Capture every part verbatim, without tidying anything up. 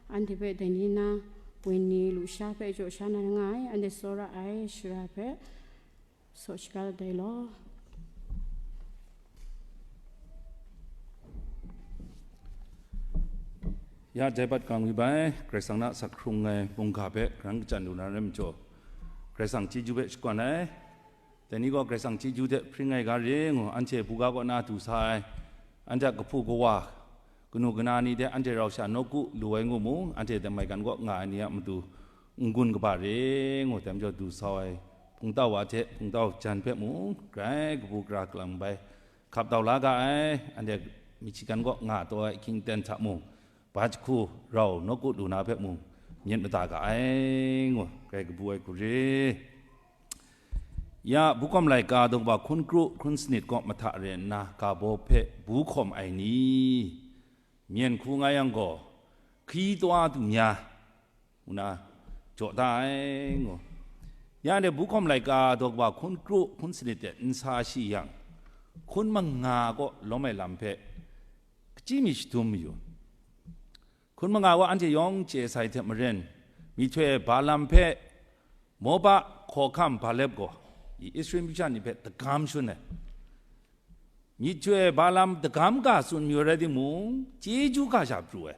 Anhte hpe dai ni na, wenyi lusha hpe jaw sha na ra nga ai, anhte tsawra ai shara hpe saw shaga dat ai law. Ya, dai bat kang mi bai, Karai Kasang na asak hkrung ai mungga hpe karan kachyan lu na rai majaw, Karai Kasang chyeju hpe shakawn ai. Dai ni gaw Karai Kasang chyeju hte hpring ai ga re ngu, anhte buga kaw na du sa ai, anhte a kahpu kawa, kanu kana ni hte anhte rau sha nawku lu ai ngu mu, anhte hte maigan kaw nga ai ni a matu n-gun kaba re ngu, dai majaw du sa ai hpungtau wa hte hpungtau jan hpe mung, grai kabu gara kalang bai hkap tau la ga ai, anhte Michigan kaw nga taw ai ahkying aten hta mung, ba jahku rau nawku lu na hpe mung myit mada ga ai ngu, grai kabu ai hku re. Ya, bu hkawm laika daw kaba hkun kru hkun sanit kaw mahta re nna, ga baw hpe bu hkawm ai ni, myen hku nga yang gaw, hkri taw du nya, ngu na jaw da ai ngu. Ya, anhte bu hkawm laika daw kaba hkun kru hkun sanit de n sa shi yang, hkun manga kaw lawm ai lam hpe kachyi mi shadum mayu. Hkun manga wa anhte yawng chye sai hte maren, myihtoi Balaam hpe Moba hkawhkam Balak gaw, i Israel masha ni hpe dagam shun ai. Myihtoi Balaam dagam ga tsun mayu rai timung, chyeju ga sha pru ai.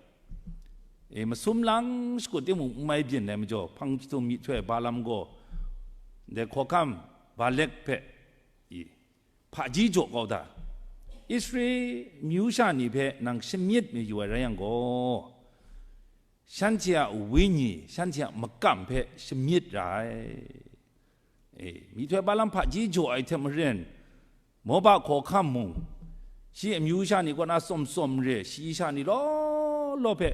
E, masum lang shakut timung, n mai byin ai majaw, hpang jahtum myihtoi Balaam gaw, ndai hkawhkam Balak hpe, i, hpaji jaw kau da, Israel amyu sha ni hpe nang shamyit mayu ai rai yang gaw, shanhte a wenyi, shanhte a makam hpe shamyit ra ai. E, myihtoi Balaam hpaji jaw ai hte maren, Moba hkawhkam mung, shi amyu sha ni kaw na tsawm tsawm re, shi sha ni law law hpe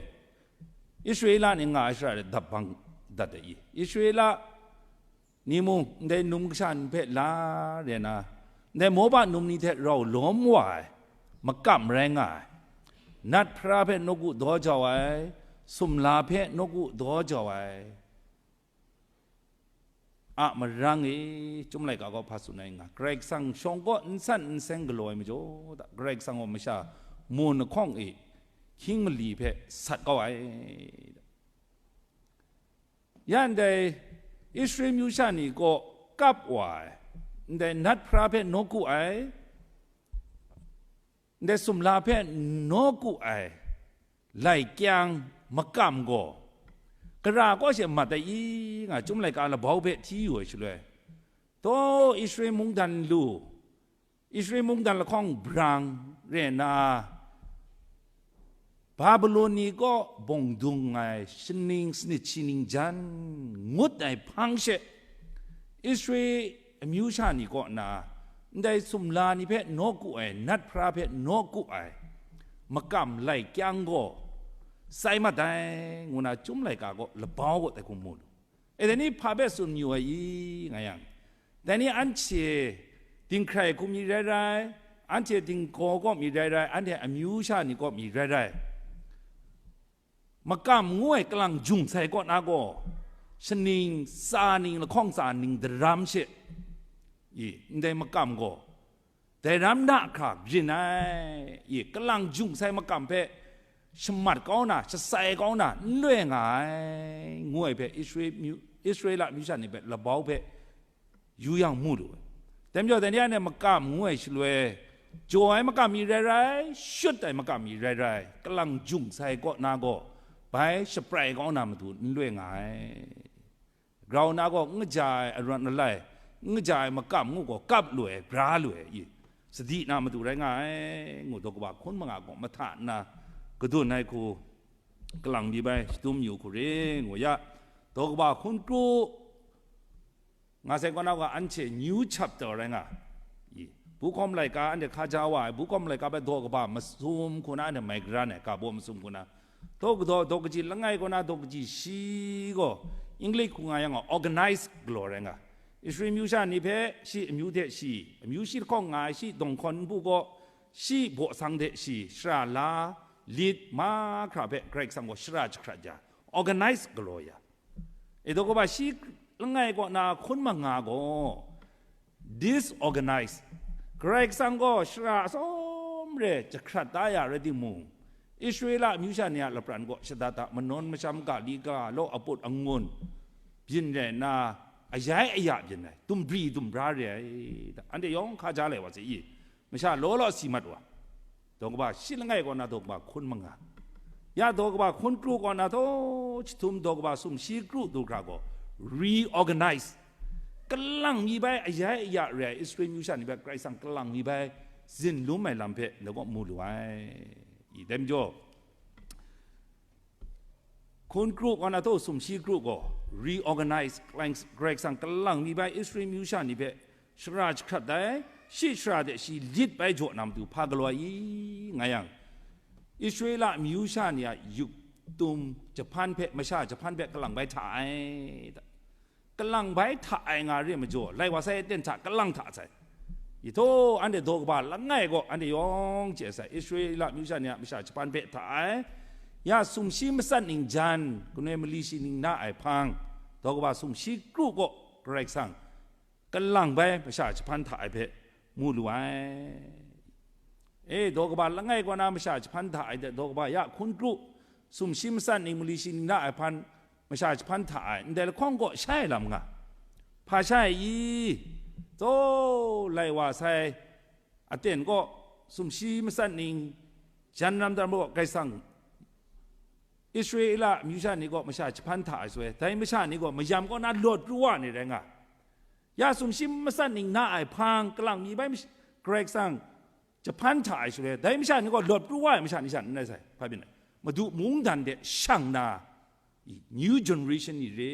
Israela ni nga ai shara de dap bang dat ai i? Israela ni mung ndai num kasha ni hpe la re na, ndai Moba num ni hte rau lawm wa ai, makam rai nga ai, nat hpara hpe nawku daw jau ai, sumla hpe nawku daw jau ai a marang e, Chyum laika gaw hpa tsun ai nga, Karai Kasang shawng kaw n san n seng galaw ai majaw, Karai Kasang gaw masha mun lahkawng e hkying mali hpe sat kau ai. Ya ndai Israel amyu sha ni kaw kap wa ai, ndai nat hpara hpe nawku ai, ndai sumla hpe nawku ai, lai kyang makam gaw, kara kaw she mat ai i nga, Chyum laika labau hpe hti yu ai shaloi, taw Israel mungdan lu, Israel mungdan lahkawng brang re na, Babilon ni kaw bawng dung ai shaning sanit shi ning jan ngut ai hpang she, Israel amyu sha ni kaw na, ndai sumla ni hpe nawku ai, nat hpara hpe nawku ai makam lai kyang gaw sai mat ai, ngu na Chyum laika gaw labau gaw tai hkum mu lu. E, dai ni hpa hpe tsun mayu ai i nga yang, dai ni anhte dinghkrai hku mi rai rai, anhte dinggaw kaw mi rai rai, anhte amyu sha ni kaw mi rai rai, makam ngu ai kalang jung sai kaw na gaw, shaning tsa ning lahkawng tsa ning daram she, i, ndai makam gaw dai ram na hkra byin ai, i, kalang jung sai makam hpe shamat kau na, shasai kau na, n loi nga ai, ngu ai hpe Israel myu-, Israela amyu sha ni hpe labau hpe yu yang mu lu ai. Dai majaw, dai ni a makam ngu ai shaloi, jaw ai makam mi rai rai, shut ai makam mi rai rai, kalang jung sai kaw na gaw, bai shaprai kau na matu n loi nga ai. Grau na gaw n kaja ai arawt alai, n kaja ai makam ngu gaw kap lu ai, bra lu ai, i, sadi na matu rai nga ai, ngu daw kaba hkun manga gaw mahta nna kadun ai hku, kalang mi bai shadum yu hku re, ngu ya, daw kaba hkun kru nga sai kaw na gaw, anhte new chapter rai nga, i, bu hkawm laika anhte hkaja wa ai, bu hkawm laika hpe daw kaba masum hku na anhte mai garan ai, ga baw masum hku na, daw kadaw, daw kaji langai kaw na daw kaji shi gaw, English hku nga yang gaw, organize galaw rai nga. Israel amyu sha ni hpe shi amyu hte shi, amyu shi lahkawng nga ai shi dawng hkawn npu gaw, shi baw sang hte shi, shara la, lit, mahkra hpe Karai Kasang gaw shara jahkrat ya, organize galaw ya. E daw kaba shi langai kaw na hkun manga gaw, disorganize. Karai Kasang gaw shara atsawm re jahkrat da ya rai timung, Israela amyu sha ni a lapran gaw shada da, manawn masham, ga li ga law, aput angun byin rai nna, ayai aya byin ai, dumbri dumbra re ai, anhte yawng hkaja lai wa sai i, masha law law si mat wa, daw kaba shi langai kaw na daw kaba hkun manga, ya daw kaba hkun kru kaw na taw, chyahtum daw kaba sumshi kru du hkra gaw, reorganize, kalang mi bai, ayai aya re ai Israel myu sha ni hpe Karai Kasang kalang mi bai, zinlum ai lam hpe ndai gaw mu lu ai. I dai majaw, hkun kru kaw na taw, sumshi kru gaw reorganize, Karai Kasang kalang mi bai Israel myu sha ni hpe shara jahkrat ai, shi shara de shi lit bai jaw na matu hpa galaw ai i, nga yang, Israela amyu sha ni a yup tum jahpan hpe, masha jahpan hpe kalang bai hta ai, kalang bai hta ai nga re majaw, lai wa sai aten hta kalang hta sai. I taw, anhte daw kaba langai gaw, anhte yawng chye sai, Israela amyu sha ni a masha jahpan hpe hta ai, ya sumshi matsat ning jan, kanu ai mali shi ning na ai hpang, daw kaba sumshi kru gaw Karai Kasang kalang bai masha jahpan hta ai hpe mu lu ai. E, daw kaba langai kaw na masha jahpan hta ai de, daw kaba ya hkun kru, sumshi matsat ning mali shi ning na ai hpan masha jahpan hta ai, ndai lahkawng gaw sha ai lam nga. Hpa sha ai i? Taw, lai wa sai aten gaw, sumshi matsat ning jan ram dar maw, Karai Kasang Israela amyu sha ni gaw masha jahpan hta ai shaloi, dai masha ni gaw mayam kaw na lawt pru wa ni rai nga. Ya sumshi matsat ning na ai hpang, kalang mi bai mash-, Karai Kasang jahpan hta ai shaloi, dai masha ni gaw lawt pru wa ai masha ni sha n rai sai, hpa byin ai. Madu mungdan de shang na, i, new generation ni re.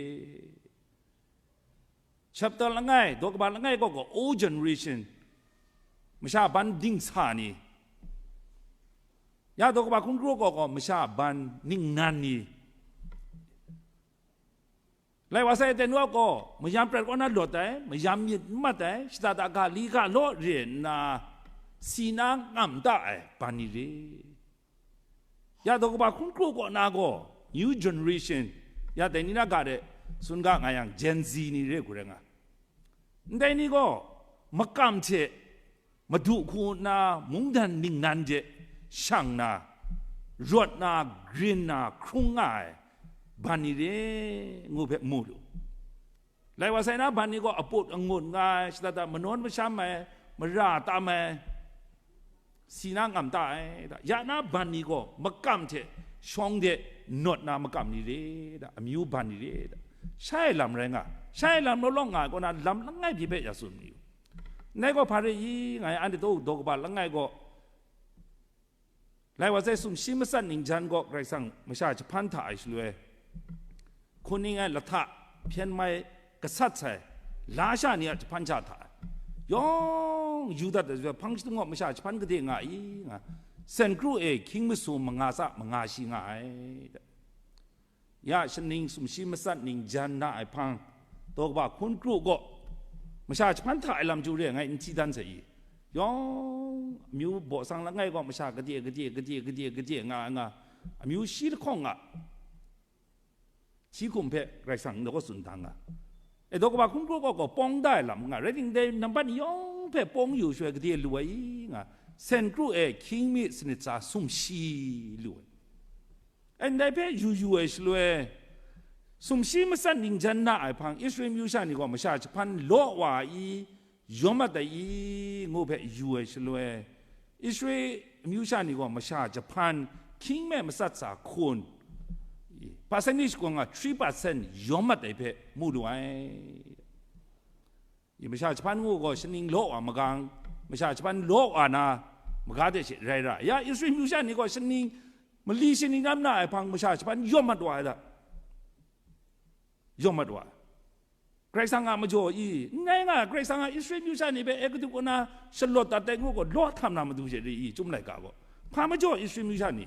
Chapter langai, daw kaba langai gaw gaw old generation, masha ban dingsa ni, ya daw kaba hkun kru gaw gaw masha ban ningnan ni, lai wa sai aten wa gaw, mayam prat kaw na lawt ai, mayam myit n mat ai, shada da ga li ga law re nna, si na ngam da ai ban ni re. Ya daw kaba hkun kru kaw na gaw, new generation, ya dai ni na ga de tsun ga nga yang, Gen Z ni re hku rai nga. Ndai ni gaw makam hte madu hku nna mungdan ningnan de shang na, rawt na, grin na, hkrung nga ai ban ni re ngu hpe mu lu. Lai wa sai na ban ni gaw aput angun nga ai, shada da manawn masham ai, mara tam ai, si na ngam ta ai da. Ya na ban ni gaw makam hte shawng de nawt na makam ni re da, amyu ban ni re da. Sha ai lam rai nga, sha ai lam law law nga ai kaw na lam langai hpyi hpe ya tsun mayu. Ndai gaw hpa re i nga ai, anhte daw daw kaba langai gaw, lai wa sai sumshi matsat ning jan gaw Karai Kasang masha jahpan hta ai shaloi, hkuning ai lahta hpyen mai gasat sai, la sha ni a jahpan sha hta ai, yawng yu dat ai shaloi, hpang shadung gaw masha jahpan gade nga i nga, sen kru e hkying masu manga tsa manga shi nga ai. Ya shaning sumshi matsat ning jan na ai hpang, daw kaba hkun kru gaw, masha jahpan hta ai lam chyu re ai ngai n hti dan sai i? Yawng amyu baw sang langai gaw masha gade, gade, gade, gade, gade nga, nga, amyu shi lahkawng a hti hkum hpe Karai Kasang nna gaw tsun da nga. E, daw kaba hkun kru gaw, gaw pawng da ai lam nga, rai timung dai nambat ni yawng hpe pawng yu shaloi gade lu ai i nga, sen kru e hkying mi sanit tsa sumshi lu ai. Ndai hpe yu yu ai shaloi, sumshi matsat ning jan na ai hpang, Israel myu sha ni gaw masha jahpan law wa ai i, yawm mat ai i, ngu hpe yu ai shaloi, Israel myu sha ni gaw masha jahpan hkying me matsat sa hkun, percentage gaw nga three percent yawm mat ai hpe mu lu ai. I masha jahpan ngu gaw, shaning law wa magang, masha jahpan law wa na maga de she rai ra. Ya, Israel myu sha ni gaw shaning, mali shaning ram na ai hpang masha jahpan yawm mat wa ai da. Yawm mat wa ai. Karai Kasang a majaw i, n rai nga, Karai Kasang a Israel myu sha ni hpe Egutu kaw na shalawt dat ai ngu gaw, law htam na matu she re i, Chyum laika gaw. Hpa majaw Israel myu sha ni?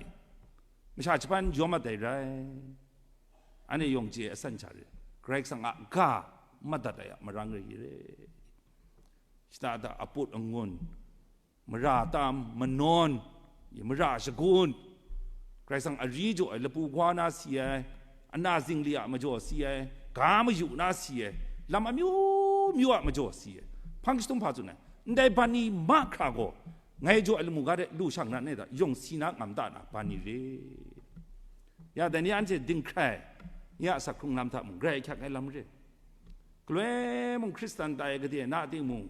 Masha jahpan yawm mat ai rai. Anhte yawng chye asan sha re, Karai Kasang a ga madat ai a marang rai re. Shada da aput angun, mara tam, manawn, mara shagun, Karai Kasang ari jaw ai lapu gwa na si ai, ana zingli a majaw si ai, ga mayu na si ai, lam amyu myu a majaw si ai, hpang jahtum hpa tsun ai. Ndai ban ni mahkra gaw, ngai jaw ai lamu ga de lu shang na ne da, yawng si na ngam ta na, ban ni re. Ya, dai ni anhte dinghkrai, ya, asak hkrung lam hta mung, grai ahkyak ai lam re. Galoi mung Hkristan tai ai gade na timung,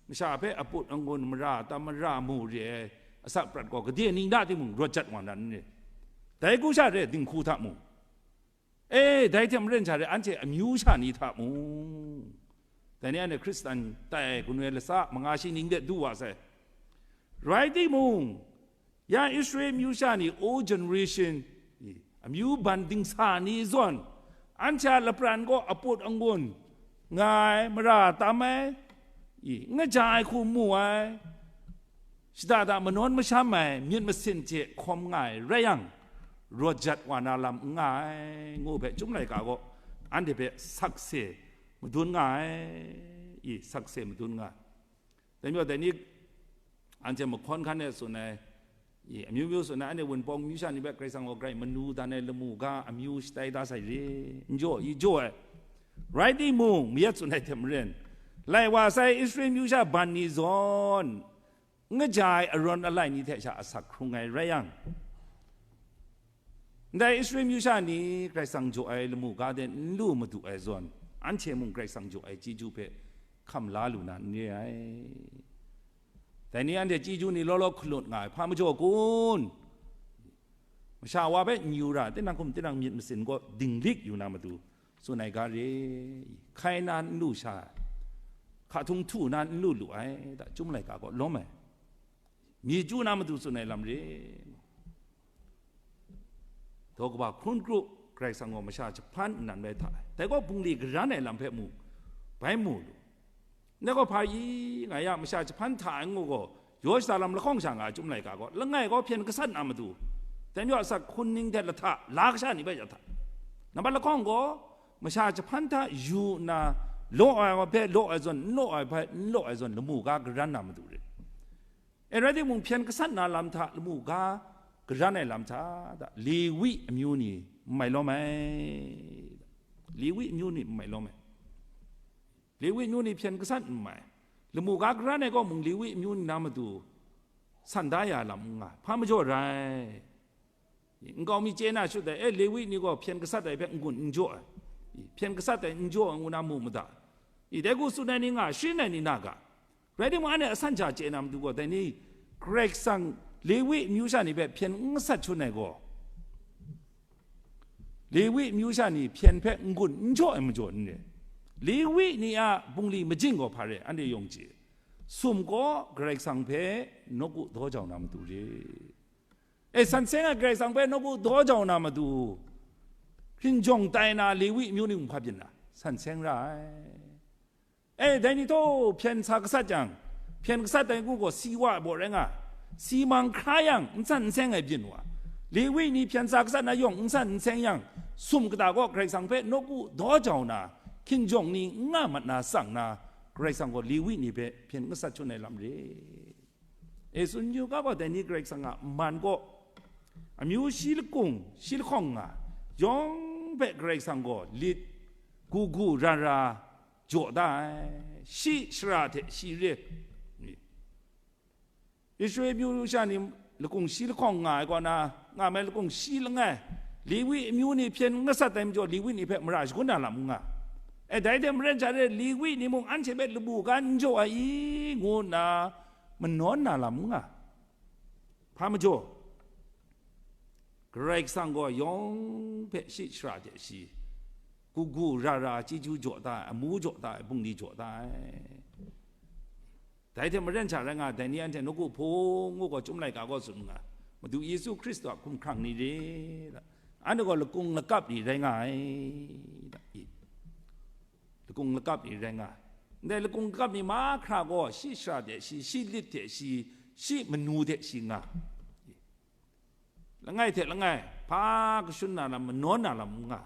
masha hpe aput angun mara tam mara mu re ai asak prat gaw gade ni na timung rawt jat wa na n re. Dai hku sha re dinghku hta mung, e, dai hte maren sha re anhte amyu sha ni hta mung, dai ni anhte Hkristan tai ai gunoi latsa manga shi ning de du wa sai. Rai timung, ya Israel amyu sha ni, old generation, amyu ban dingsa ni zawn, anhte a lapran gaw aput angun nga ai, mara tam ai, i, n kaja ai hku mu ai, shada da manawn masham ai, myit masin hte hkawm nga ai rai yang, rawt jat wa na lam n nga ai, ngu hpe Chyum laika gaw anhte hpe sakse madun nga ai, i, sakse madun nga ai. Dai majaw, dai ni anhte mahkawn hkan e tsun ai, i, amyu myu tsun ai, anhte Wunpawng amyu sha ni hpe Karai Kasang gaw grai manu dan ai lamu ga amyu shatai da sai re, n jaw, i jaw ai. Rai timung, mayat tsun ai hte maren, lai wa sai Israel amyu sha ban ni zawn, n kaja ai arawn alai ni hte sha asak hkrung ai rai yang, ndai Israel amyu sha ni Karai Kasang jaw ai lamu ga de n lu madu ai zawn, anhte mung Karai Kasang jaw ai chyeju hpe hkam la lu na n re ai. Dai ni anhte chyeju ni law law hkalut nga ai, hpa majaw kun? Masha wa hpe n yu ra, tinang hkum tinang myit masin gaw dinglik yu na matu, tsun ai ga re, hkai na n lu sha, hka htung htu na n lu lu ai, da Chyum laika gaw lawm ai. Myi chyu na matu tsun ai lam re. Daw kaba hkun kru, Karai Kasang gaw masha jahpan nnan bai hta ai. Dai gaw bungli garan ai lam hpe mu, bai mu lu. Ndai gaw hpa i nga ya, masha jahpan hta ai ngu gaw, yaw shada lam lahkawng sha nga ai Chyum laika gaw, langai gaw hpyen gasat na matu, dai majaw asak hkun ning hte lahta la kasha ni bai ja hta, nambat lahkawng gaw, masha jahpan hta yu nna, law ai wa hpe law ai zawn, n law ai hpe n law ai zawn, lamu ga garan na matu re. E rai timung, hpyen gasat na lam hta, lamu ga garan ai lam hta, da, Lewi amyu ni n mai lawm ai, da. Lewi amyu ni n mai lawm ai. Lewi amyu ni hpyen gasat n mai. Lamu ga garan ai gaw mung Lewi amyu ni na matu san da ya lam n nga, hpa majaw rai. Nkau mi chye na shut ai, e, Lewi ni gaw hpyen gasat ai hpe n-gun n jaw ai, hpyen gasat ai n jaw ai ngu na mu mada, i, dai hku tsun ai ni nga, sharin ai ni na ga. Rai timung, anhte asan hta chye na matu gaw, dai ni Karai Kasang Lewi amyu sha ni hpe hpyen n gasat shun ai gaw, Lewi amyu sha ni hpyen hpe n-gun n jaw ai majaw n re. Lewi ni a bungli majing gaw hpa re, anhte yawng chye, sum gaw Karai Kasang hpe nawku daw jau na matu re. E, san seng ai Karai Kasang hpe nawku daw jau na matu, hkinjawng tai na Lewi amyu ni mung hpa byin na, san seng ra ai. E, dai ni htaw hpyen sa gasat jang, hpyen gasat ai ngu gaw si wa ai baw rai nga, si mang hkra yang, n san n seng ai byin wa, Lewi ni hpyen sa gasat na yawng n san n seng yang, sum kata gaw Karai Kasang hpe nawku daw jau na, hkinjawng ni n nga mat na tsang na, Karai Kasang gaw Lewi ni hpe hpyen gasat shun ai lam re. E, tsun yu ga gaw, dai ni Karai Kasang a man gaw, amyu shi lakung, shi lahkawng nga, yawng hpe Karai Kasang gaw lit, gu gu ra ra jaw da ai, shi shara hte shi re. Israel amyu sha ni lakung shi lahkawng nga ai kaw na, nga mai lakung shi langai, Lewi amyu ni hpyen n gasat ai majaw, Lewi ni hpe mara shagun na lam n nga. E, dai hte maren sha re, Lewi ni mung anhte hpe lamu ga n jaw ai i, ngu nna manawn na lam n nga. Hpa majaw, Karai Kasang gaw yawng hpe shi shara hte shi, gu gu ra ra chyeju jaw da ai, amu jaw da ai, bungli jaw da ai. Dai hte maren sha rai nga, dai ni anhte nawku hpung ngu gaw Chyum laika gaw tsun nga, Madu Yesu Hkristu a hkumhkrang ni re, da. Anhte gaw lakung lakap ni rai nga ai, da. I. Lakung lakap ni rai nga ai. Ndai lakung lakap ni mahkra gaw shi shara hte shi, shi lit hte shi, shi manu hte shi nga. Langai hte langai, hpa kashun na lam, manawn na lam n nga.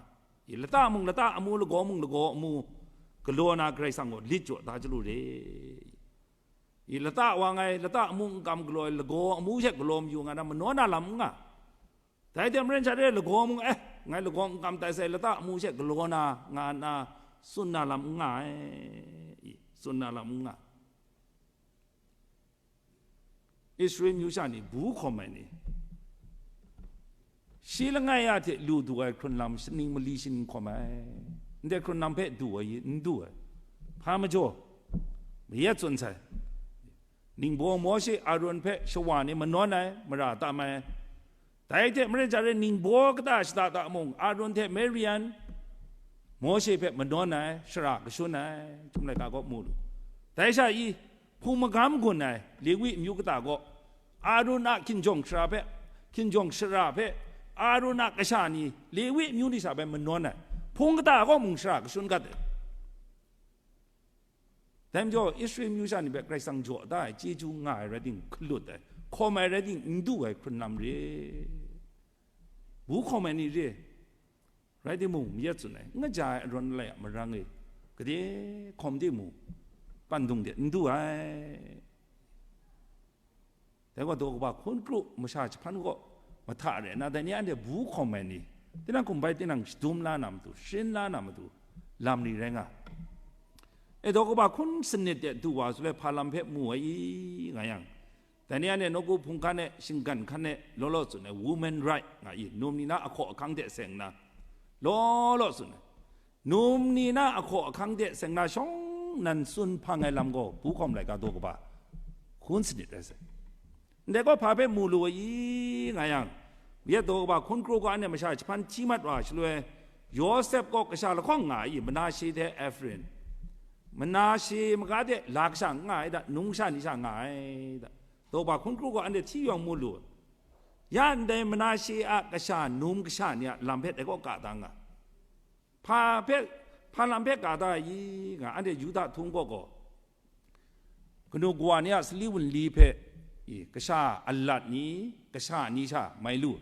I, lata mung lata amu, lagaw mung lagaw amu, galaw na Karai Kasang gaw lit jaw da chyalu re. I, lata wa ngai, lata amu n kam galaw ai, lagaw amu she galaw mayu nga na, manawn na lam n nga. Dai hte maren sha re, lagaw mung, eh, ngai lagaw n kam tai sai, lata amu she galaw na, nga nna, tsun na lam n nga ai, i, tsun na lam n nga. Israel myu sha ni bu hkawm ai ni, shi langai ya hte lu du ai hkrun lam shaning mali shin n hkawm ai, ndai hkrun lam hpe du ai, n du ai. Hpa majaw, mayat tsun sai, ningbaw Mawshe Aron hpe shawa ni manawn ai, mara tam ai. Dai hte maren jare ningbaw kata shada ta mung, Aron hte Marian, Mawshe hpe manawn ai, shara kashun ai, Chyum laika kaw mu lu. Dai sha i, hpung magam gun ai Lewi amyu kata gaw, Aron a hkinjawng shara hpe, hkinjawng shara hpe, Aron a kasha ni Lewi amyu ni sha hpe manawn ai, hpung kata kaw mung shara kashun gat ai. Dai majaw, Israel myu sha ni hpe Karai Kasang jaw da ai, chyeju nga ai rai ting, hkalut ai, hkawm ai rai ting, n du ai hkrun lam re, bu hkawm ai ni re, rai timung, mayat tsun ai, n kaja ai arawn alai a marang e, gade hkawm timung, pandung de n du ai. Dai gaw daw kaba hkun kru masha jahpan kaw mahta re nna, dai ni anhte bu hkawm ai ni, tinang hkum bai tinang shadum la na matu, sharin la na matu, lam ni rai nga. E, daw kaba hkun sanit de du wa su le hpa lam hpe mu ai i, nga yang, dai ni anhte nawku hpung hkan e, shinggan hkan e, law law tsun ai women right nga i, num ni na ahkaw ahkang hte seng nna, law law tsun ai. Num ni na ahkaw ahkang hte seng na shawng nan tsun hpang ai lam gaw, bu hkawm laika daw kaba hkun sanit ai sai. Ndai gaw hpa hpe mu lu ai i, nga yang, yet daw kaba hkun kru gaw anhte masha jahpan hti mat wa shaloi, Yawsep gaw kasha lahkawng nga ai i, Manashe hte Efraim. Manashe maga de la kasha n nga ai da, num kasha ni sha nga ai da. Daw kaba hkun kru gaw anhte hti yawng mu lu. Ya ndai Manashe a kasha, num kasha ni a lam hpe dai gaw ka da nga. Hpa hpe, hpa lam hpe ka da ai i, nga, anhte Yuda htung gaw gaw, kanu kawa ni a sali wunli hpe, i, kasha alat ni, kasha ni sha mai lu,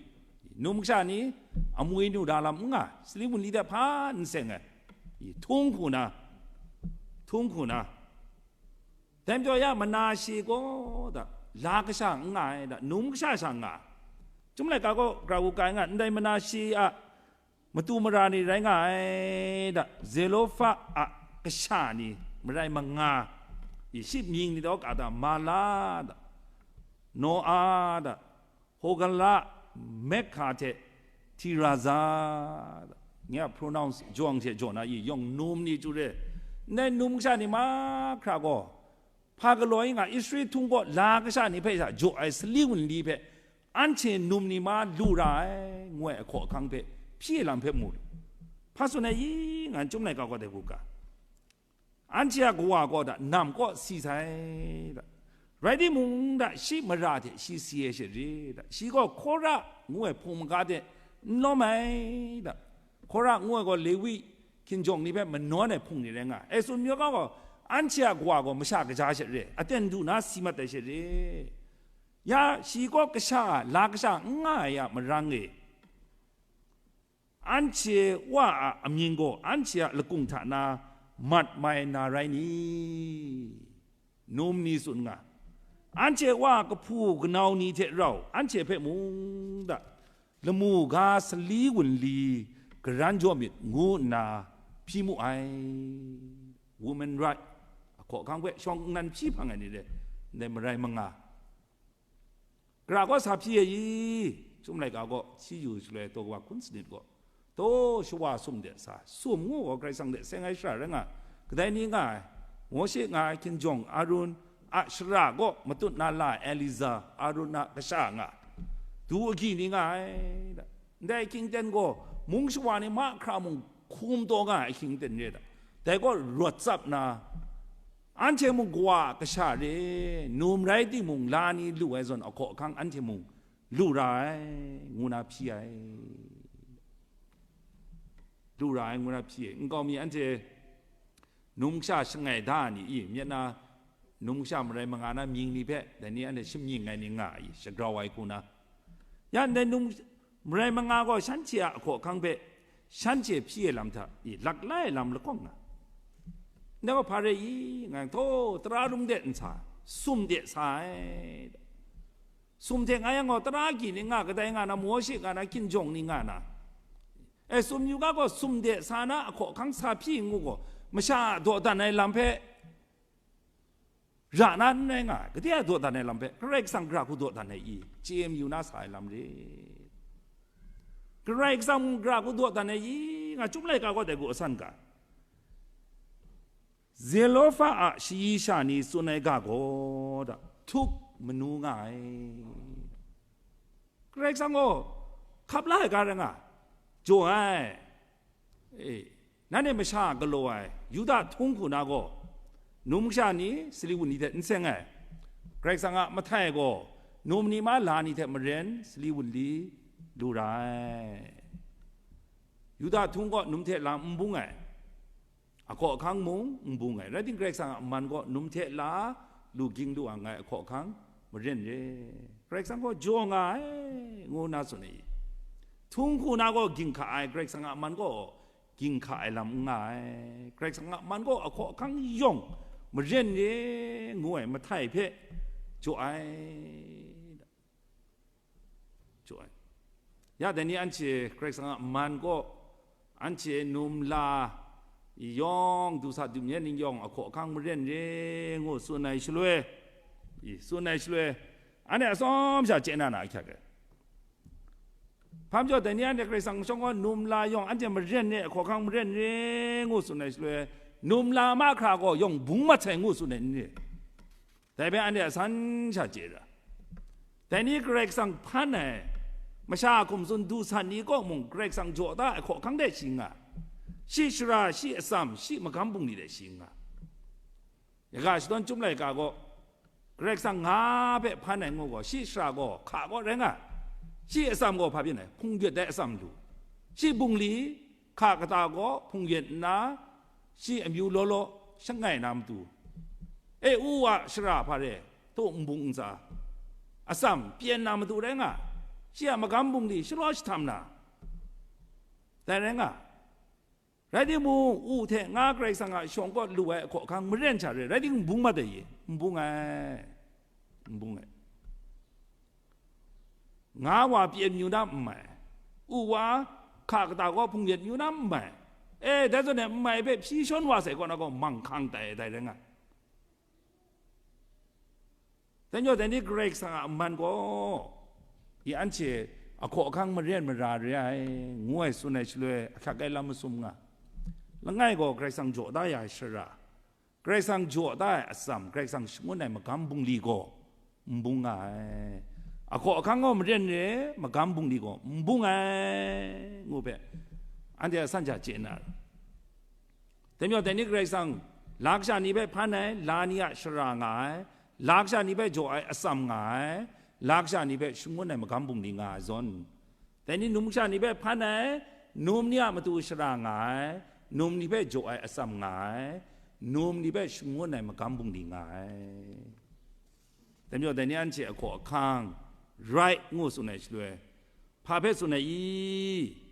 i, num kasha ni, amwi nu da lam n nga, sali wunli hte hpa n seng ai, i, htung hku na, htung hku na. Dai majaw ya Manashe gaw da, la kasha n nga ai da, num kasha sha nga. Chyum laika gaw, grau wu kai nga, ndai Manashe a matu mara ni rai nga ai da, Zelofa a kasha ni marai manga, i, shi mying ni daw ka da, Mala da, Noa da, Hogala, Mekha hte Tiraza da, nye a pronounce jawng hte jaw na i, yawng num ni chyu re. Ndai num kasha ni mahkra gaw, hpa galaw i nga, Israel htung gaw la kasha ni hpe sha jaw ai sali wunli hpe, anhte num ni ma lu ra ai, ngu ai ahkaw ahkang hpe, hpyi ai lam hpe mu lu. Hpa tsun ai i, nga, Chyum laika gaw dai hku ga. Anhte a kawa gaw da, nam kaw si sai da. Rai timung da, shi mara hte shi si ai she re da. Shi gaw Kora ngu ai hpung maga hte n lawm ai da. Kora ngu ai gaw Lewi hkinjawng ni hpe manawn ai hpung ni rai nga ai. Esun myu ga gaw, anhte a kawa gaw masha kaja she re, aten du na si mat ai she re. Ya, shi gaw kasha, la kasha n nga ai a marang e, anhte Wa a amying gaw anhte a lakung hta na mat mai na rai ni? Num ni tsun nga, anhte Wa a kahpu kanau ni hte rau anhte hpe mung da, lamu ga sali wunli garan jaw myit, ngu nna hpyi mu ai. Women right, ahkaw ahkang hpe shawng nnan hpyi hpang ai ni le, ndai marai manga. Gara gaw sa hpyi ai i, Chyum laika gaw, hti yu shaloi, daw kaba hkun sanit gaw, daw shawa sum de sa, sum ngu gaw Karai Kasang de seng ai shara rai nga, kadai ni nga ai, Mawshe nga ai hkinjawng Arun a shara gaw matut na la ai Eliza, Arun a kasha nga, du agyi ni nga ai da. Ndai ahkying ten gaw, mung shawa ni mahkra mung hkum taw nga ai ahkying ten re da. Dai gaw rawt tsap na, anhte mung Kawa a kasha re, num rai timung, la ni lu ai zawn ahkaw ahkang anhte mung lu ra ai, ngu na hpyi ai. Lu ra ai, ngu na hpyi ai. Nkau mi anhte num kasha shangai da ni i, myit na num kasha marai manga na mying ni hpe, dai ni anhte shamying ai ni nga i, shagrau ai hku na. Ya ndai num marai manga gaw shanhte a ahkaw ahkang hpe shanhte hpyi ai lam hta i, lak lai ai lam lahkawng nga. Ndai gaw hpa rai i, nga yang, htaw, tara rung de n sa, sum de sa ai. Sum hte nga yang gaw, tara agyi ni nga, kadai nga na, Mawshe nga na, hkinjawng ni nga na. E, sum yu ga gaw, sum de sa na, ahkaw ahkang sa hpyi ngu gaw, masha a dawdan ai lam hpe ra na n rai nga ai, gade a dawdan ai lam hpe Karai Kasang gara hku dawdan ai i, chye mayu na sa ai lam re. Karai Kasang mung gara hku dawdan ai i, nga Chyum laika gaw dai gu asan ga, Zelofa a shayi sha ni tsun ai ga gaw da, htuk manu nga ai. Karai Kasang gaw hkap la ai ga rai nga, jaw ai. E, nanhte masha galaw ai Yuda htung hku na gaw, num kasha ni, sali wunli hte n seng ai. Karai Kasang a mahtai gaw, num ni ma la ni hte maren sali wunli lu ra ai. Yuda htung gaw num hte la n bung ai, ahkaw ahkang mung n bung ai. Rai timung, Karai Kasang a man gaw num hte la lu ging lu ang ai ahkaw ahkang maren re. Karai Kasang gaw jaw nga ai, ngu nna tsun ai. Htung hku na gaw ging hka ai, Karai Kasang a man gaw ging hka ai lam n nga ai. Karai Kasang a man gaw ahkaw ahkang yawng maren re, ngu ai mahtai hpe jaw ai. Jaw ai. Ya dai ni anhte Karai Kasang a man gaw, anhte num la yawng, du sa du myit ning yawng ahkaw ahkang maren re ngu tsun ai shaloi, i, tsun ai shaloi, anhte atsawm sha chye na na ahkyak ai. Hpa majaw, dai ni anhte Karai Kasang shawng gaw num la yawng anhte maren re, ahkaw ahkang maren re ngu tsun ai shaloi, num la mahkra gaw yawng bung mat sai ngu tsun ai n re? Dai hpe anhte asan sha chye ra. Dai ni Karai Kasang hpan ai, masha a hkum tsun du san ni kaw mung Karai Kasang jaw da ai hkaw hkang de shi nga, shi shara, shi atsam, shi magam bungli de shi nga. Yaga shadawn Chyum laika gaw, Karai Kasang nga hpe hpan ai ngu gaw, shi shara gaw hka gaw rai nga, shi atsam gaw hpa byin ai, hpung yawt ai atsam lu, shi bungli, hka kata gaw hpung yawt nna, shi amyu law law shangai na matu, e, u wa shara hpa re, htaw nbung ntsa, atsam pyen na matu rai nga, shi a magam bungli shalaw jahtam na, dai rai nga. Rai timung, u hte nga Karai Kasang a shawng kaw lu ai ahkaw ahkang maren sha re, rai timung, nbung mat ai i? Nbung ai, nbung ai. Nga wa pyen mayu na n mai, u wa hka kata gaw hpung yawt mayu na n mai. E, dai zawn e n mai hpe hpyi shawn wa sai kaw na gaw, manghkang tai ai, dai rai nga. Dai majaw, dai ni Karai Kasang a man gaw, i, anhte ahkaw ahkang maren mara re ai, ngu ai tsun ai shaloi, ahkyak ai lam masum nga. Langai gaw Karai Kasang jaw da ya ai shara, Karai Kasang jaw da ai atsam, Karai Kasang shangun ai magam bungli gaw n bung nga ai. Ahkaw ahkang gaw maren re, magam bungli gaw n bung ai, ngu hpe anhte a san sha chye na ra. Dai majaw, dai ni Karai Kasang, la kasha ni hpe hpan ai, la ni a shara nga ai, la kasha ni hpe jaw ai atsam nga ai, la kasha ni hpe shangun ai magam bungli nga ai zawn, dai ni num kasha ni hpe hpan ai, num ni a matu shara nga ai, num ni hpe jaw ai atsam nga ai, num ni hpe shangun ai magam bungli nga ai. Dai majaw, dai ni anhte ahkaw ahkang rai ngu tsun ai shaloi, hpa hpe tsun ai i?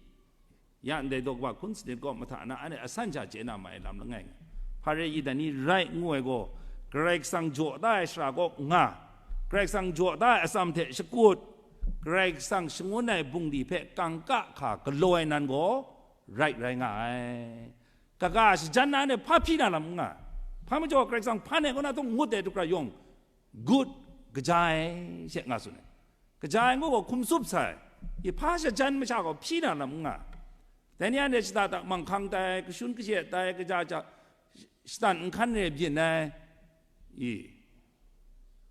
Ya ndai daw kaba hkun sanit kaw mahta na anhte a san sha chye na ma ai lam langai nga. Hpa rai i, dai ni rai ngu ai gaw, Karai Kasang jaw da ai shara kaw nga, Karai Kasang jaw da ai atsam hte shakut, Karai Kasang shangun ai bungli hpe kangka hka galaw ai nan gaw rai rai nga ai. Kaga shajan na anhte hpa hpyi na lam n nga. Hpa majaw, Karai Kasang hpan ai kaw na htung ngut ai hkra yawng, gut, kaja ai she nga tsun ai. Kaja ai ngu gaw hkum tsup sai, i, hpa shajan masha gaw hpyi na lam n nga. Dai ni anhte shada da manghkang tai, kashun kashe tai, kaja ja shatan nhkan re byin ai, i,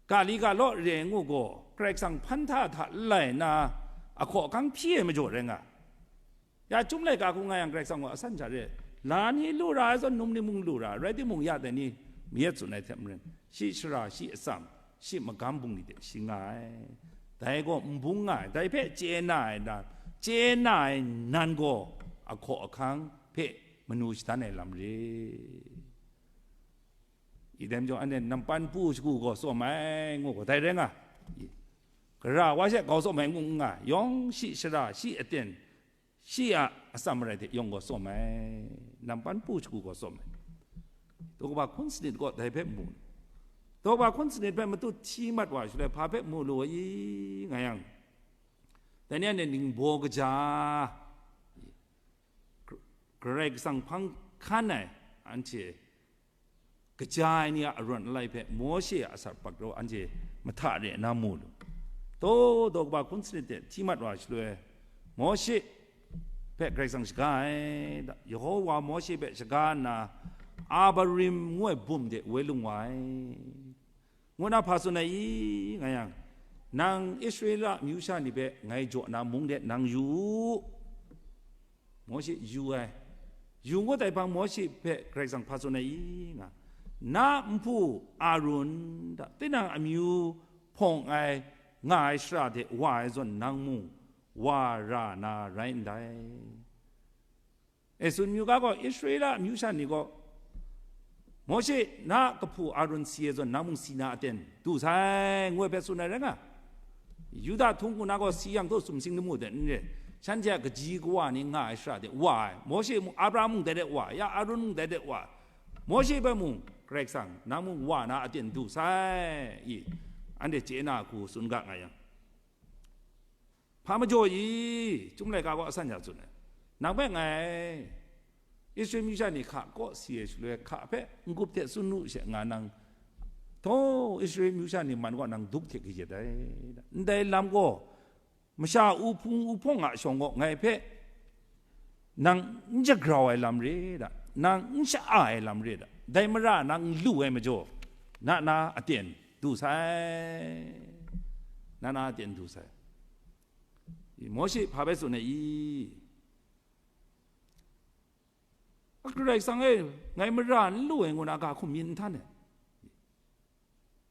ga li ga law re ngu gaw, Karai Kasang hpan hta hta lai na, ahkaw ahkang hpyi ai majaw rai nga. Ya Chyum laika hku nga yang, Karai Kasang gaw a san sha re, la ni lu ra ai zawn, num ni mung lu ra ai, rai timung, ya dai ni mayat tsun ai hte maren, shi shara, shi atsam, shi magam bungli de shi nga ai. Dai gaw n bung nga ai, dai hpe chye na ai nan, chye na ai nan gaw ahkaw ahkang hpe manu shadan ai lam re. I dai majaw, anhte nampan pu shagu gaw tsawm ai, ngu gaw dai rai nga. Gara wa she grau tsawm ai ngu n nga, yawng shi shara, shi aten, shi a atsam marai hte yawng gaw tsawm ai, nampan pu shagu gaw tsawm ai. Daw kaba hkun sanit gaw dai hpe mu, daw kaba hkun sanit hpe matut hti mat wa shaloi, hpa hpe mu lu ai i, nga yang, dai ni anhte ningbaw kaja, Karai Kasang hpang hkan ai, anhte kaja ai ni a arawn alai hpe Mawshe a asak hprak raw anhte mahta re nna mu lu. Taw, daw kaba hkun sanit de hti mat wa shaloi, Mawshe hpe Karai Kasang shaga ai, Yehowa Mawshe hpe shaga nna, Abarim ngu ai bum de woi lung wa ai, ngu na hpa tsun ai i, nga yang, nang Israela amyu sha ni hpe ngai jaw na mung de nang yu u. Mawshe yu ai. Yu ngut ai hpang Mawshe hpe Karai Kasang hpa tsun ai i, nga, na nhpu Arun hta tinang amyu hpawng ai nga ai shara de wa ai zawn nang mung wa ra na rai ndai. E, tsun myu ga gaw, Israela amyu sha ni gaw, Mawshe, na kahpu Arun si ai zawn nang mung si na aten du sai, ngu ai hpe tsun ai rai nga. Yuda htung hku na gaw si yang htaw sumsing lamu de n re, shanhte a kaji kawa ni nga ai shara de wa ai, Mawshe mung, Abraham mung dai de wa, ya Arun mung dai de wa, Mawshe hpe mung Karai Kasang nang mung wa na aten du sai i, anhte chye na hku tsun ga nga yang, hpa majaw i, Chyum laika gaw asan ya tsun ai, nang hpe ngai Israel myu sha ni hka kaw si ai shaloi, hka hpe n-gup hte tsun nu she nga nang, htaw Israel myu sha ni man gaw nang dup hte kayat ai, ndai lam gaw masha uhpung uhpawng a shawng gaw ngai hpe nang n jagrau ai lam re da, nang n sha-a ai lam re da, dai mara nang n lu ai majaw, na na aten du sai, na na aten du sai. Mawshe hpa bai tsun ai i? A, Karai Kasang e, ngai mara n lu ai ngu na ga hkum myit n htan ai.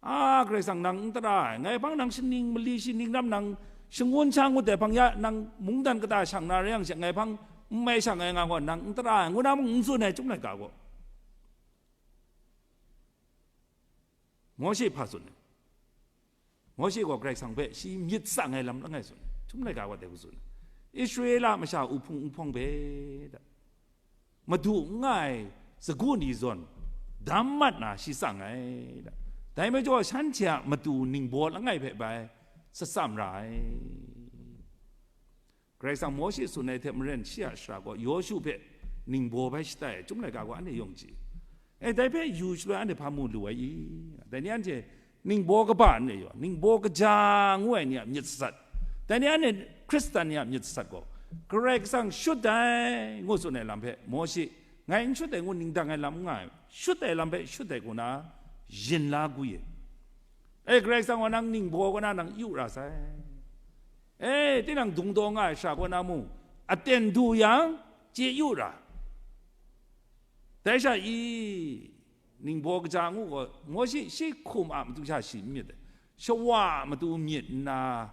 A, Karai Kasang nang n tara ai, ngai hpang nang shaning mali shaning ram nang shangun sha ngut ai hpang ya nang mungdan kata shang na rai yang she, ngai hpang n mai shang ai nga gaw nang n tara ai, ngu na mung n tsun ai, Chyum laika gaw. Mawshe hpa tsun ai? Mawshe gaw Karai Kasang hpe shi myit tsang ai lam langai tsun ai, Chyum laika wa dai hku tsun ai. Israela masha uhpung uhpawng hpe da, madu n nga ai sagu ni zawn dam mat na shi tsang ai da. Dai majaw shanhte a matu ningbaw langai hpe bai satsam ra ai. Karai Kasang Mawshe tsun ai hte maren shi a shara gaw Yawshu hpe ningbaw bai shatai ai, Chyum laika gaw anhte yawng chye. E, dai hpe yu shaloi anhte hpa mu lu ai i? Dai ni anhte ningbaw kaba n re yaw, ningbaw kaja ngu ai ni a myit satsat, dai ni anhte Hkristan ni a myit satsat gaw, Karai Kasang shut ai ngu tsun ai lam hpe Mawshe, ngai n shut ai ngu ning dang ai lam n nga ai, shut ai lam hpe shut ai hku na yin la gwi ai. E, Karai Kasang gaw nang ningbaw kaw na nang yu ra sai. E, tinang dungdaw nga ai shara kaw na mung, aten du yang, chye yu ra. Dai sha i, ningbaw kaja ngu gaw, Mawshe shi hkum a matu sha shi n myit ai, shawa a matu myit nna,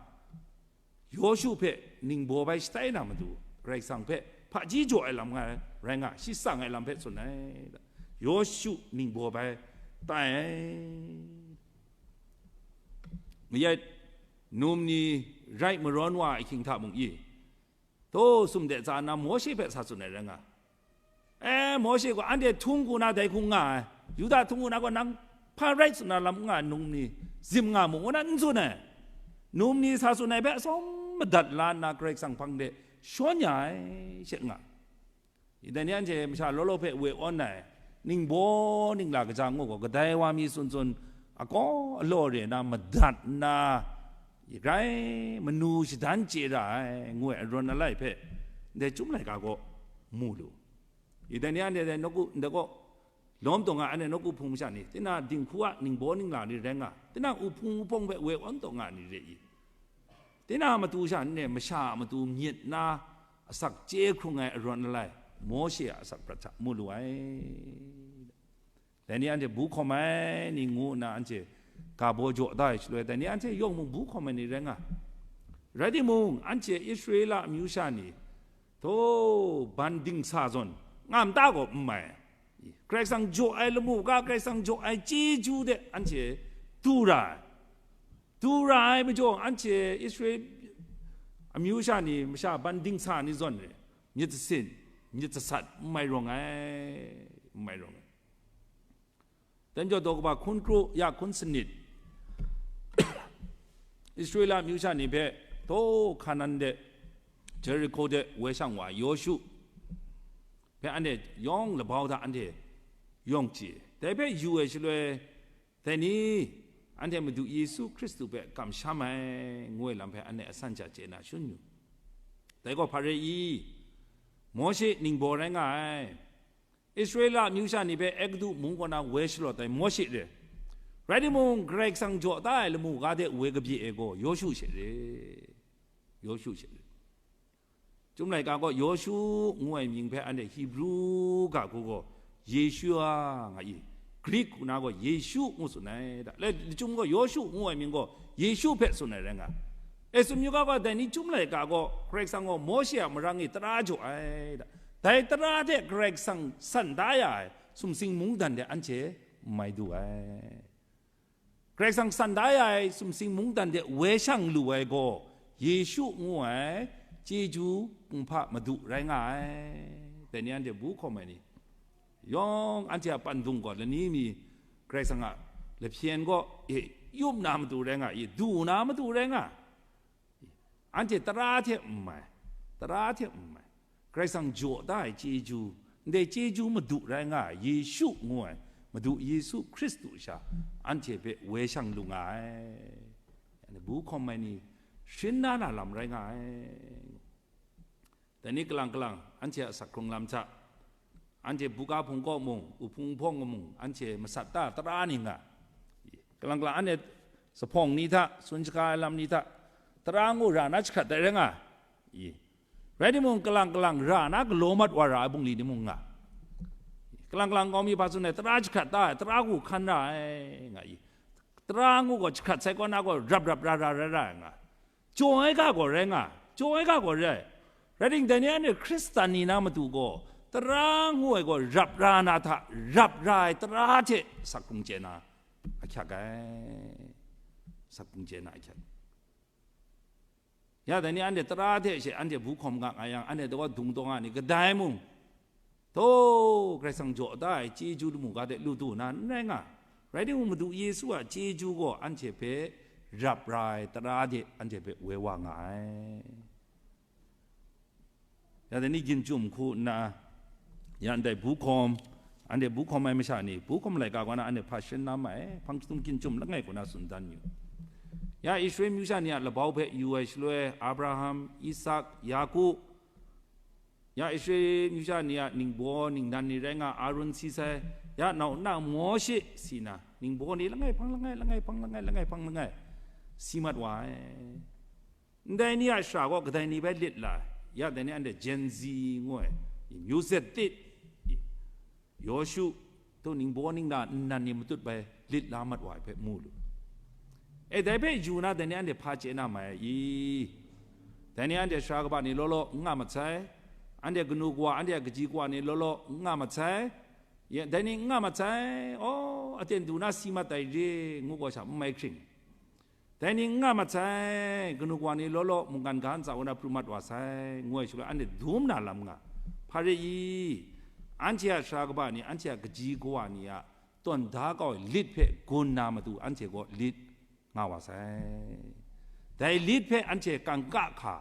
Yawshu hpe ningbaw bai shatai na matu, Karai Kasang hpe hpaji jaw ai lam nga rai nga, shi tsang ai lam hpe tsun ai. Yawshu ningbaw bai tai ai. Mayat num ni rai marawn wa ai ahkying hta mung i, taw sum de tsa nna Mawshe hpe sa tsun ai rai nga. E, Mawshe gaw anhte htung hku na dai hku nga ai, Yuda htung hku na gaw nang hpa rai tsun na lam n nga ai, num ni zim nga mu, ngu na n tsun ai. Num ni sa tsun ai hpe atsawm madat la nna Karai Kasang hpang de shawn ya ai she nga. Dai ni anhte masha law law hpe we awn ai, ningbaw ningla kaja ngu gaw, kadai wa mi tsun tsun, akaw alaw re na madat nna, grai manu shadan chye ra ai, ngu ai arawn alai hpe, ndai Chyum laika gaw mu lu. Dai ni anhte dai nawku, ndai gaw, lawm taw nga ai, anhte nawku hpung masha ni, tinang dinghku a ningbaw ningla ni rai nga, tinang uhpung uhpawng hpe we awn taw nga ni re i? Tinang a matu sha n re, masha a matu myit na asak chye hkrung ai arawn alai, Mawshe a asak prat hta mu lu ai. Dai ni anhte bu hkawm ai ni ngu nna anhte ga baw jaw da ai shaloi, dai ni anhte yawng mung bu hkawm ai ni rai nga. Rai timung, anhte Israela amyu sha ni, taw, ban dingsa zawn, nga mata gaw n mai. Karai Kasang jaw ai lamu ga, Karai Kasang jaw ai chyeju de anhte du ra ai. Du ra ai majaw, anhte Israel amyu sha ni, masha ban dingsa ni zawn re, myit sasin, myit sasat n mai rawng ai, n mai rawng ai. Dai majaw, daw kaba hkun kru ya hkun sanit, Israela amyu sha ni hpe taw Hkanan de, Jeriko de woi shang wa ai Yawshu hpe anhte yawng labau hta anhte yawng chye. Dai hpe yu ai shaloi, dai ni, anhte Madu Yesu Hkristu hpe kamsham ai, ngu ai lam hpe anhte asan hta chye na shun yu. Dai gaw hpa rai i? Mawshe ningbaw rai nga ai. Israela amyu sha ni hpe Egutu mung kaw na woi shalawt ai Mawshe re. Rai timung, Karai Kasang jaw da ai lamu ga de woi kabye ai gaw Yawshu she re. Yawshu she re. Chyum laika gaw Yawshu ngu ai mying hpe anhte Hibru ga hku gaw Yeshua nga i, Grik hku na gaw Yeshu ngu tsun ai da. Le, lachyum gaw Yawshu ngu ai mying gaw Yeshu hpe tsun ai rai nga. E tsun yu ga gaw, dai ni chyum laika gaw Karai Kasang gaw Mawshe a marang e tara jaw ai da. Dai tara hte Karai Kasang san da ya ai sumsing mungdan de anhte n mai du ai. Karai Kasang san da ya ai sumsing mungdan de woi shang lu ai gaw, Yeshu ngu ai chyeju kumhpa Madu rai nga ai. Dai ni anhte bu hkawm ai ni, yawng anhte a pandung gaw lani mi Karai Kasang a lahpyen gaw, e, yup na matu rai nga i, du na matu rai nga. Anhte tara hte n mai, tara hte n mai, Karai Kasang jaw da ai chyeju, ndai chyeju Madu rai nga ai Yeshu ngu ai Madu Yesu Hkristu sha anhte hpe woi shang lu nga ai. Yani bu hkawm ai ni, shrin na na lam rai nga ai. Dai ni kalang kalang, anhte a asak hkrung lam hta, anhte buga hpung kaw mung, uhpung hpawng mung, anhte masat ta tara ni nga. Kalang kalang, anhte zuphpawng ni hta, sun shaga ai lam ni hta, tara ngu ra na jahkrat dai rai nga. I. Rai timung, kalang kalang, ra na galaw mat wa ra ai bungli ni mung nga. Kalang kalang, kau mi hpa tsun ai, tara jahkrat ta ai, tara hku hkan ra ai, nga i. Tara ngu gaw jahkrat sai kaw na gaw rap rap ra ra rai ra ai nga. Jaw ai ga gaw rai nga, jaw ai ga gaw rai. Rai timung, dai ni anhte Hkristan ni na matu gaw, tara ngu ai gaw rap ra na hta, rap ra ai tara hte asak hkrung chye na ahkyak ai. Asak hkrung chye na ahkyak. Ya, dai ni anhte tara hte she anhte bu hkawm ga nga yang, anhte daw dung taw nga ni kadai mung, taw, Karai Kasang jaw da ai chyeju lamu ga de lu du na n rai nga. Rai timung, Madu Yesu a chyeju gaw anhte hpe rap ra ai tara de anhte hpe woi wa nga ai. Ya, dai ni ginchum hku nna, ya ndai bu hkawm, anhte bu hkawm ai masha ni, bu hkawm laika kaw na anhte hpa sharen na ma ai, hpang jahtum ginchum langai kaw na tsun dan yu. Ya, Israel myu sha ni a labau hpe yu ai shaloi, Abraham, Isak, Yaku, ya, Israel myu sha ni a ningbaw ningnan ni rai nga, Arun si sai, ya, nau nna Mawshe si na, ningbaw ni langai hpang langai, langai hpang langai, langai hpang langai, si mat wa ai. Ndai ni a shara gaw kadai ni bai lit la ai? Ya, dai ni anhte Gen Z ngu ai, myu zet tit, Yawshu, tu ningbaw ningnan nnan ni matut bai lit la mat wa ai hpe mu lu. E, dai hpe yu na, dai ni anhte hpa chye na mai ai i? Dai ni anhte sara kaba ni law law n nga mat sai, anhte kanu kawa, anhte a kaji kawa ni law law n nga mat sai, ya, dai ni n nga mat sai, aw, aten du na si mat ai re, ngu gaw sha n mai hkring. Dai ni n nga mat sai, kanu kawa ni law law mungkan ga ntsa wa na pru mat wa sai, ngu ai shaloi, anhte dum na lam nga. Hpa rai i? Anhte a sara kaba ni, anhte a kaji kawa ni a tawn da kau ai lit hpe gun na matu, anhte gaw lit nga wa sai. Dai lit hpe anhte kangka hka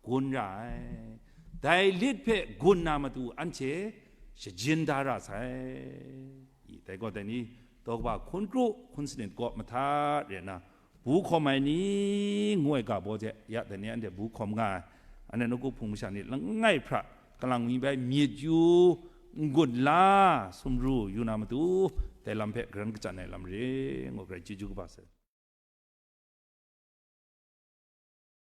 gun ra ai. Dai lit hpe gun na matu anhte shajin da ra sai. I, dai gaw dai ni, daw kaba hkun kru hkun sanit kaw mahta re nna, bu hkawm ai ni ngu ai ga baw hte, ya, dai ni anhte bu hkawm nga ai. Anhte nawku hpung masha ni langai hpra, kalang mi bai myit yu, n-gun la, sumru yu na matu, dai lam hpe garan kachyan ai lam re, ngu garai chyeju kaba sai.